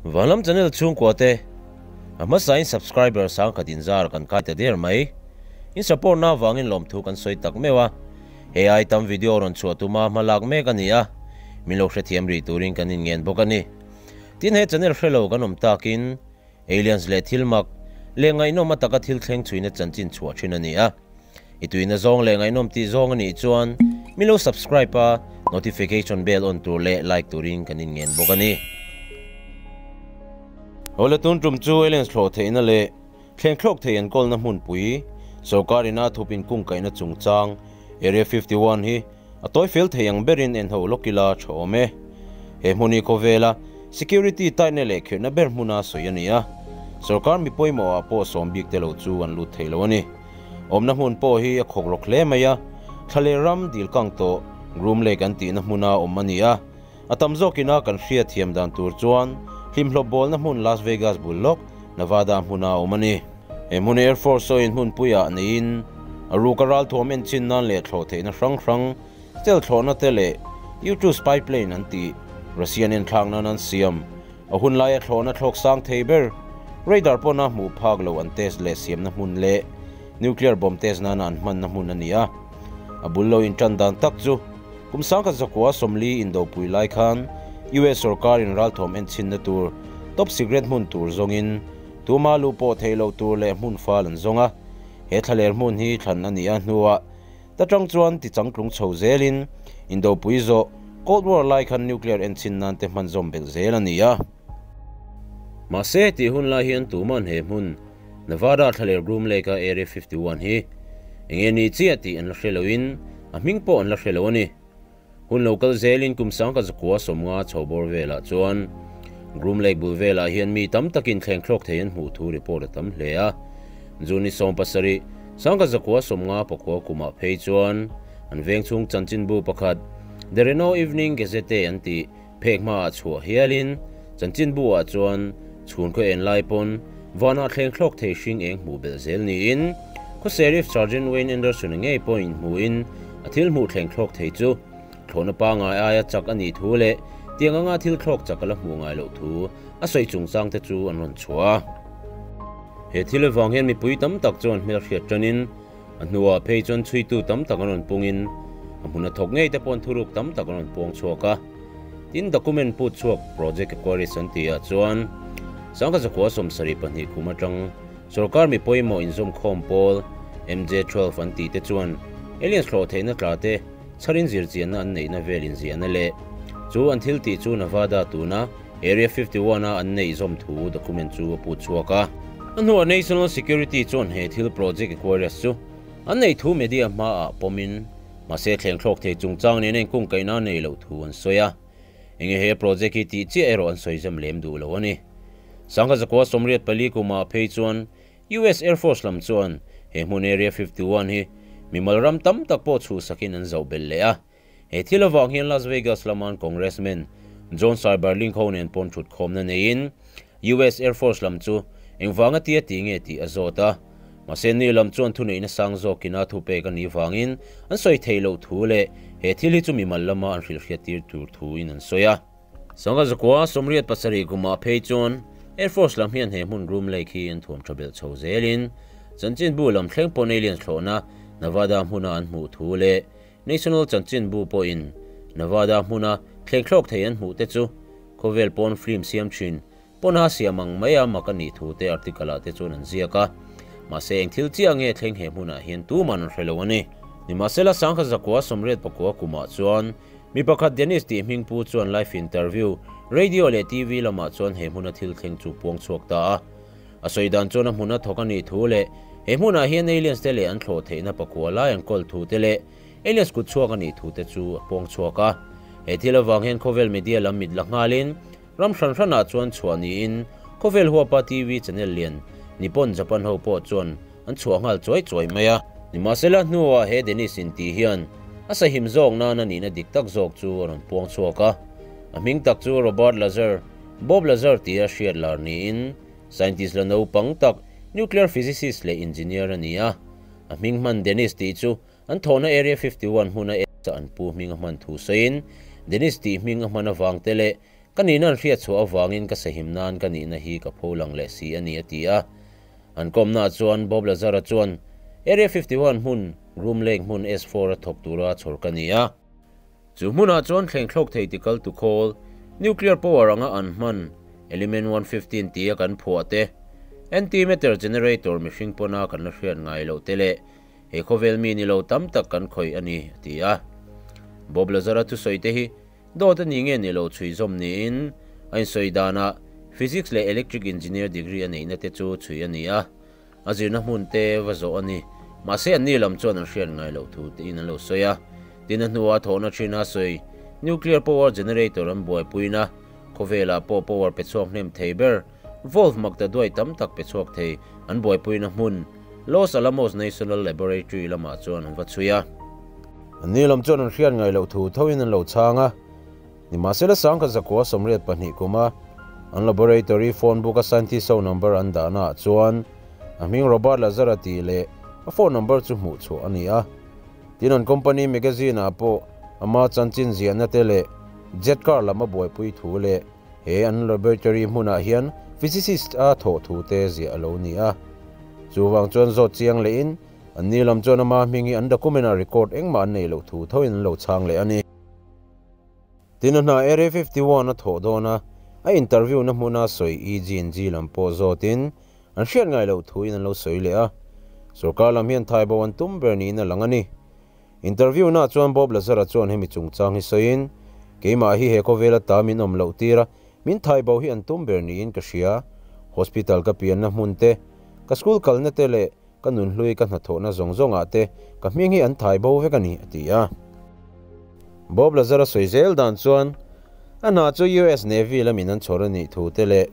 Vanlam channel chhungkua te, a hmasa in subscriber sangkhat in zar kan kai ta der mai. In support na avangin lawmthu kan sawi tak meuh a. Hei ai tam video rawn chhuah tuma hma lak mek a ni a, min lo hrethiam rih turin kan inngen bawk a ni. Tin he channel hrelo kan awm takin Aliens leh thil mak leh ngaihnawm ataka thil thleng chhuina chanchin chhuah thin a ni a. I tuina zawng leh ngaihnawm tih zawng a nih chuan min lo subscribe a, notification bell on tur leh like turin kan inngen bawk a ni. Awle tun tum chu Aliens thlawh theihna leh thleng thlawk thei an kawlna hmunpui sorkar ina thup inkungkaihna chungchang Area 51 hi A tawi fel thei ang berin en ho lawk ila tha awm e. He hmun hi khawvela security taihna leh khirhna ber hmuna sawi a ni a, sorkar mi pawimawh ah pawh sawm bik te lo chu an lut thei lo a ni. Awmna hmun pawh hi a khawk rawk hle mai a, thla leh ram dil kang tawh Groom Lake an tihna hmuna awm a ni a, a tam zawkina kan hriat thiam dan tur chuan hlimhlawp bawlna hmun Las Vegas bul lawk Nevada hmuna awm a ni. He hmun Air Force sawiin hmunpuiah neiin a ruka ralthuam enchin nan leh thlawh theihna hrang hrang, stel thlawhna te leh U-2 spy plane an tih Russian enthlak nan an siam. A hun laia thlawhna thlawk sang thei ber, radar pawna hmuh phak lo an test leh siamna hmun leh nuclear bomb test nana an hmanna hmun a ni a. A bul lo intan dan tak chu kum 1940 indopui lai khan US sorkarin ralthuam enchinna tur top secret hmun tur zawngin Tuma lu pawh theih loh tur leh hmun fal an zawng a, he thlaler hmun hi thlan a nih a hnuah ta tang chuan ti changtlung chho zelin Indopui zawh Cold War lai khan nuclear enchin nan te hman zawm belh zel a ni a. Mahse, tih hun lai hian tuman he hmun Nevada thlaler Groom Lake-a Area 51 hi enge ni chiah tih an la hre loin a hming pawh an la hre lo a ni. Hun lo kal zelin kum 1950 chho bawr velah chuan Groom Lake bul velah hian mi tam takin thleng thlawk thei an hmuh thu report a tam hle a. June ni 17, 1959 kumah phei chuan an veng chhung chanchinbu pakhat The Reno Evening Gazette an tih phek hmaah chhuah hialin chanchinbu ah chuan chhun khaw en lai pawn vanah thleng thlawk thei hring eng hmuh belh zel niin khaw Sheriff Sergeant Wayne Anderson-a ngei pawh inhmuhin a thil hmuh thleng thlawk thei chu thlawhna pangngai aia chak a nih thu leh tiang anga thil thlawk chak a la hmuh ngai loh thu a sawi chungchang te chu an rawn chhuah a. He thil avang hian mipui tam tak chuan hmelhriat tanin a hnuah phei chuan chhuitu tam tak an rawn pungin a hmun a thawk ngei te paw'n thuruk tam tak an rawn puang chhuak a. Tin, document put chhuak Project Aquarius an tih ah chuan 1972 kum atang sorkar mi pawimawh inzawmkhawm pawl MJ-12 an tih te chuan aliens thlawh theihna tla te chharin zirchianna an neihna vel inziahna leh chu an thil tih chu Nevada tuna Area 51 a an neih zawm thu document chu a put chhuak a. A hnuah National Security chuan he thil Project Aquarius chu an neih thu media hmaah pawmin Mahse thleng thlawk thei chungchang nen a inkungkaihna nei loh thu an sawi a, enge he project hi tih chiah erawh an sawi zam lem duh lo a ni. 1984 kumah phei chuan US Air Force lam chuan he hmun Area 51 hi mimal ram tam tak pawh chhuhsakin an zoh belh leh a. He thil avang hian Las Vegas laman Congressman John Seiberling ho nen pawn thutkhawmna neiin US Air Force lam chu engvanga tia ti nge tih a zawt a. Mahse ni lam chuan thuneihna sang zawkin a thupek a nih vangin an sawi theih loh thu leh he thil hi chu mimal lama an hrilhhriat tir tur thuin an sawi a. 1987 kumah phei chuan Air Force lam hian he hmun Groom Lake hi an thuam tha belh chho zelin chanchinbu lam thleng pawn aliens thlawhna Nevada hmuna an hmuh thu leh National chanchinbu pawhin Nevada hmuna thleng thlawk thei an hmuh te chu khawvel pawn film siam thin Pawnha siam ang mai a mak a nih thu te article ah te chuan an ziak a. Mahse eng thil chiah nge thleng he hmunah hian tuman an hre lo a ni. Nimahsela 1989 kumah chuan mi pakhat Dennis tih hming pu chuan live interview radio leh TV lamah chuan he hmuna thil thleng chu puang chhuak ta a. A sawi dan chuan a hmuna thawk a nih thu leh he hmunah hian aliens te leh an thlawh theihna pakua lai an kawl thu te leh aliens kut chhuak a nih thu te chu a puang chhuak a. He thil avang hian khawvel media lam mit la nghalin Ram hran hranah chuan chhuah niin khawvel huapa TV channel lian Nippon Japan ho pawh chuan an chhuah nghal chuai chuai mai a. Nimahsela hnuah he Dennis in tih hian a sahim zawk nan a nihna dik tak zawk chu a rawn puang chhuak a. A hming tak chu Robert Lazar, Bob Lazar tia hriat lar niin scientist la naupang tak, nuclear physicist leh engineer a ni a. A hming hman Dennis tih chu An thawhna Area 51 hmuna Elsa an pu hming a hman thu sawiin, Dennis tih hming a hman avang te leh Ka nihna an hriat chhuah avangin ka sahim nan ka nihna hi ka pho lang leh si a ni, a ti a. An kawmnaah chuan Bob Lazar-a chuan Area 51 hmun, Groom Lake hmun S4 a thawk tura chhawr ka ni a. Chu hmunah chuan thleng thlawk thei tikal tu khawl, nuclear power anga an hman, element 115 tia kan phuah te, antimatter generator mihring pawna kan la hriat ngai loh te leh he khawvel mi ni lo tam tak kan khawih a ni, a ti a. Bob Lazar-a thusawi te hi Dawt a ni nge ni lo chhui zawm niin a insawi danah Physics leh Electric Engineer degree a neihna te chu chhui a ni a, a zirna hmun te va zawh a ni. Mahse anni lam chuan an hriat ngai loh thu tein an lo sawi a. Tin a hnua thawhna thina sawi Nuclear Power Generator an buaipuina khawvelah pawh power pe chhuak hnem thei ber Volt mak ta duai tam tak pe chhuak thei an buaipuina hmun Los Alamos National Laboratory lamah chuan an va chhui a. Anni lam chuan an hriat ngaih loh thu thoin an lo chhang a. Nimahsela sangkhat zakua 82 kuma an laboratory phone book a scientist ho number an dahna ah chuan a hming Robert Lazar a tih leh a phone number chu hmuh chhuah a ni a. Tin an company magazine ah pawh ama chanchin ziahna te leh jet car lam a buaipui thu leh He an laboratory hmunah hian physicist a thawh thu te ziah a lo ni a. Chuvang chuan zawt chiang lehin anni lam chuan ama hming hi an document ah record engmah an neih loh thu thoin an lo chhang leh a ni. Tin a hna Area 51 a thawh dawn a, a interview na hmuna sawi EG&G lam pawh zawtin an hriat ngai loh thuin an lo sawi leh a. Sorkar lam hian thaibo an tum ber niin a lang a ni. Interview na chuan Bob Lazar-a chuan hemi chungchang hi sawiin, Keimah hi he khawvela ta min awm loh tir a, min thai bo hi an tum ber niin ka hria. Hospital ka pianna hmun te, ka school kalna te leh ka nunhlui ka hnathawhna zawng zawngah te ka hming hi an thai bo vek a ni, a ti a. Bob Lazar-a sawi zel dan chuan a hna chu US Navy lamin an chhawr a nih thu te leh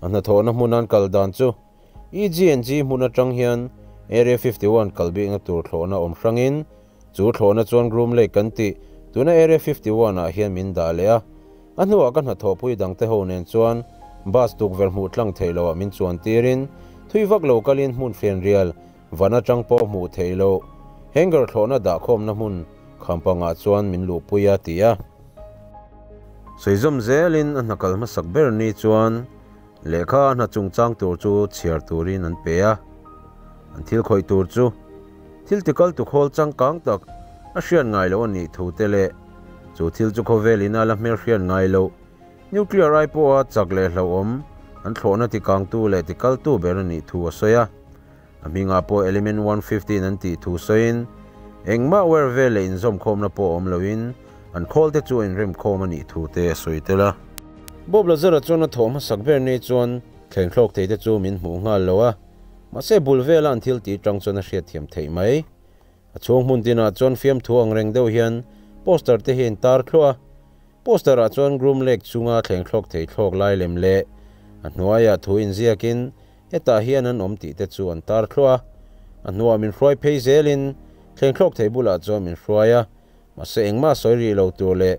a hnathawhna hmun an kal dan chu EG&G hmun atang hian Area 51 kal bikna tur thlawhna awm hrangin, chu thlawhna chuan Groom Lake kan tih tuna Area 51 ah hian min dah leh a. A hnuah ka hnathawhpui dangte ho nen chuan bus tukverh hmuh tlang theih loh ah min chuan tirin thui vak lo kalin hmun fianrial van atang pawh hmuh theih loh hangar thlawhna dahkhawmna hmun khampangah chuan min luhpui a ti a. Sawi zawm zelin a hna kal hmasak ber ni chuan Lehkha a hna chungchang tur chu chhiar turin an pe a, an thil khawih tur chu thil tikal tukhawl changkang tak a hriat ngai loh a nih thu te leh chu thil chu khawvel ina la hmelhriat ngai loh nuclear ai pawha chak leh hlauhawm an thlawhna tikangtu leh tikaltu ber a nih thu a sawi a. A hmingah pawh element 115 an tih thu sawiin engmah wer vel leh inzawmkhawmna pawh awm loin an khawl te chu a inremkhawm a nih thu te a sawi tel a. Bob Lazar-a chuan a thawh hmasak ber nei chuan thleng thlawk thei te chu min hmuh nghal lo a, mahse bul vela an thil tih tang chuan a hriatthiam theih mai. A chhung hmun tinah chuan fiamthu ang reng deuh hian poster te hi a intar thluah a. Poster ah chuan Groom Lake chunga thleng thlawk thei thlawk lai lem leh a hnuaiah thu inziakin Hetah hian an awm tih te chu an tar thluah a, a hnuah min hruai phei zelin thleng thlawk thei bulah chuan min hruai a, mahse engmah sawi rih lo tur leh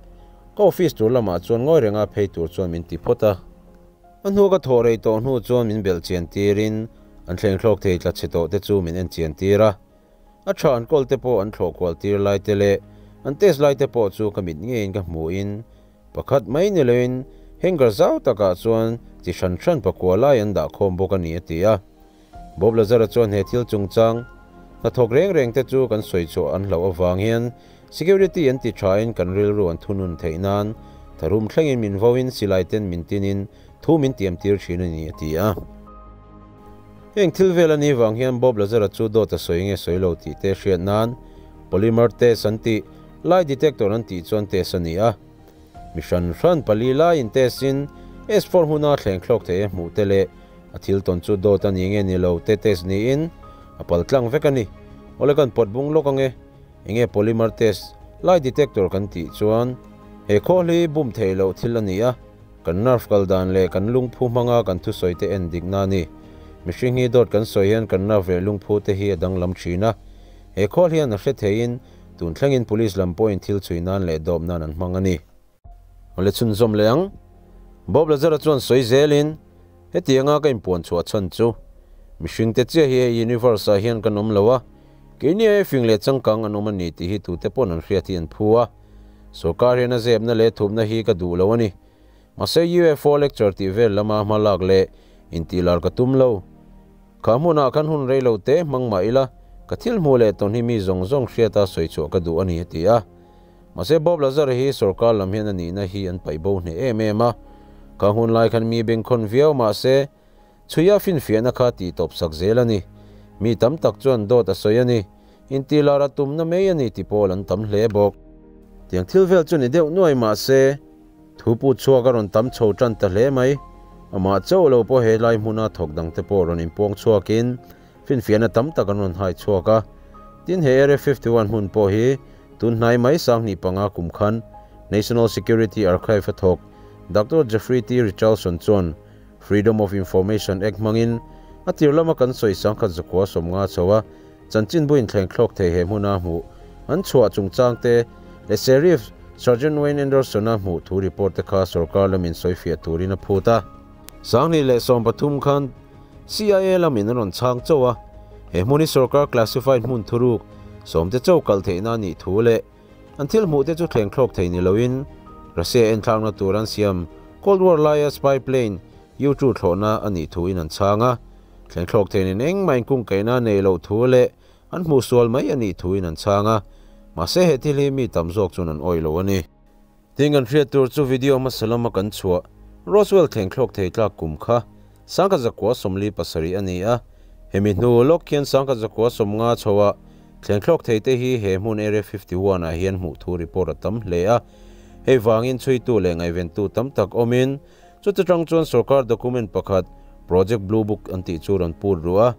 ka office tur lamah chuan ngawi renga phei tur chuan min ti phawt a. A hnu ka thawh rei tawh hnu chuan min belh chian tirin an thleng thlawk thei tla chhe tawh te chu min en chian tir a, a tha an kawl te pawh an thlawh kual tir lai te leh an test lai te pawh chu ka mit ngeiin ka hmuhin Pakhat mai ni loin hanger zau takah chuan chi hran hran pakua lai an dah khawm bawk a ni a ti a. Bob Lazar-a chuan he thil chungchang hnathawk reng reng te chu kan sawi chhuah an hlauh avang hian security an ti thain kan rilru an thunun theih nan tharum thlengin min voin silai ten min tinin thu min tiam tir thin a ni a ti a. Heng thil vel a nih vang hian Bob Lazar-a chu dawt a sawi nge sawi lo tih te hriat nan polymer test an tih Lie detector an tih chuan test a ni a, mi hran hran pali laiin test in S4 hmuna thleng thlawk thei a hmuh te leh a thil tawn chu dawt a ni nge ni lo te test niin a pal tlang vek a ni. Awle kan pawt bung lawk ange, enge polymer test lie detector kan tih chuan he khawl hi bum theih loh thil a ni a, kan nerve kal dan leh kan lungphu hmanga kan thusawi te en dikna a ni. Mihring hi dawt kan sawi hian kan nerve leh lungphu te hi a danglam thin a, he khawl hian a hre theiin Tun thlengin police lam pawhin thil chhui nan leh dawp nan an hmang a ni. Awle chhunzawm leh ang. Bob Lazar-a chuan sawi zelin, Hetianga ka inpuan chhuah chhan chu mihring te chiah hi hei universe-ah hian kan awm lo a, keini aia fing leh changkang an awm a ni tih hi tute pawn an hriat hi an phu a. Sorkar hian a zepna leh thupna hi ka duh lo a ni. Mahse UFO lecture tih vel lama hma lak leh intih lar ka tum lo. Kha hmunah khan hun rei lo te hmang mah ila, ka thil hmuh leh tawn hi mi zawng zawng hriata sawi chhuah ka duh a ni, a ti a. Mahse Bob Lazar hi sorkar lam hian a nihna hi an paih bo hneh em em a. Kha hun lai khan mi bengkhawn viau mahse chhuia finfiahna kha tih tawp sak zel a ni. Mi tam tak chuan dawt a sawi a ni. Intih lar a tumna mai a ni ti pawl an tam hle bawk. Tiang thil vel chu ni deuh nuai mahse thu put chhuak a rawn tam chho tan ta hle mai. Amah chauh lo pawh he lai hmuna thawk dangte pawh rawn inpuang chhuakin finfiahna tam tak an rawn hai chhuak a. Tin he Area 51 hmun pawh hi tun hnai mai 2005 kum khan National Security Archive a thawk Doctor Jeffrey T. Richardson chuan Freedom of Information Act hmangin a tir lama kan sawi 1950 chho a chanchin buin thleng thlawk thei he hmuna hmuh an chhuah chungchang te leh Sheriff Sergeant Wayne Anderson-a hmuh thu report te kha sorkar lamin sawi fiah turin a phut a. 2013 khan CIA lamin an rawn chhang chauh a, he hmun hi sorkar classified hmun thuruk sawmte chauh kal theihna a nih thu leh an thil hmuh te chu thleng thlawk thei ni loin Russia enthlakna tur an siam Cold War laia spy plane U-2 thlawhna a nih thuin an chhang a. Thleng thlawk thei nen engmah inkungkaihna nei loh thu leh an hmuh sual mai a nih thuin an chhang a, mahse he thil hi mi tam zawk chuan an awih lo a ni. Tin kan hriat tur chu video hmasa lama kan chhuah Roswell thleng thlawk thei tlak kum kha 1947 a ni a, hemi hnu lawk hian 1950 chhoah thleng thlawk thei te hi he hmun Area 51 ah hian hmuh thu report a tam hle a, hei vangin chhuitu leh ngaihventu tam tak awmin Chuti tang chuan sorkar document pakhat Project Blue Book an tih chu rawn put ruh a.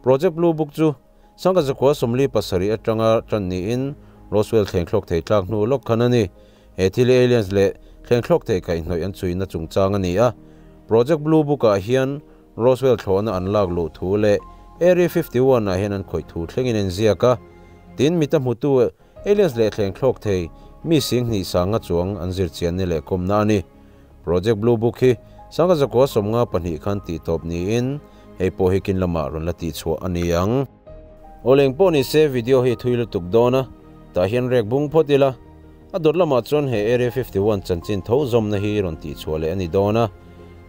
Project Blue Book chu 1947 atanga tan niin Roswell thleng thlawk thei tlak hnu lawk khan a ni. He thil hi aliens leh thleng thlawk thei kaihhnawih an chhuina chungchang a ni a. Project Blue Book ah hian Roswell thlawhna an lak luh thu leh Area 51 ah hian an khawih thu thlengin an ziak a. Tin, mita hmutu aliens leh thleng thlawk thei mi 2000 sanga chuang an zir chian ni leh kawmna a ni. Project Blue Book hi 1952 khan tih tawp niin hei pawh hi kin lamah rawn la tih chhuah a ni ang. Aw leng pawh ni se video hi thui lutuk dawn a, tah hian rek bung phawt ila, a dawt lamah chuan he Area 51 chanchin tho zawmna hi rawn tih chhuah leh a ni dawn a.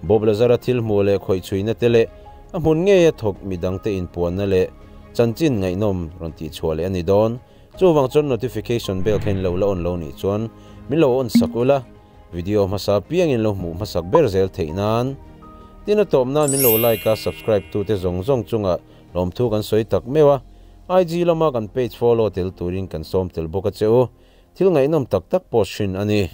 Bob Lazar-a thil hmuh leh khawih chhuina te leh a hmun ngeia thawk midangte inpuanna leh chanchin ngaihnawm rawn tih chhuah leh a ni dawn. Chuvang chuan notification bell kha in lo la on lo nih chuan min lo on sak ula. Video hmasa piangin lo hmuh hmasak ber zel theih nan. Tin a tawp nan min lo like a subscribe tu te zawng zawng chungah lawmthu kan sawi tak meuh a, IG lama kan page follow tel turin kan sawm tel bawk a che u. Thil ngaihnawm tak tak post thin a ni.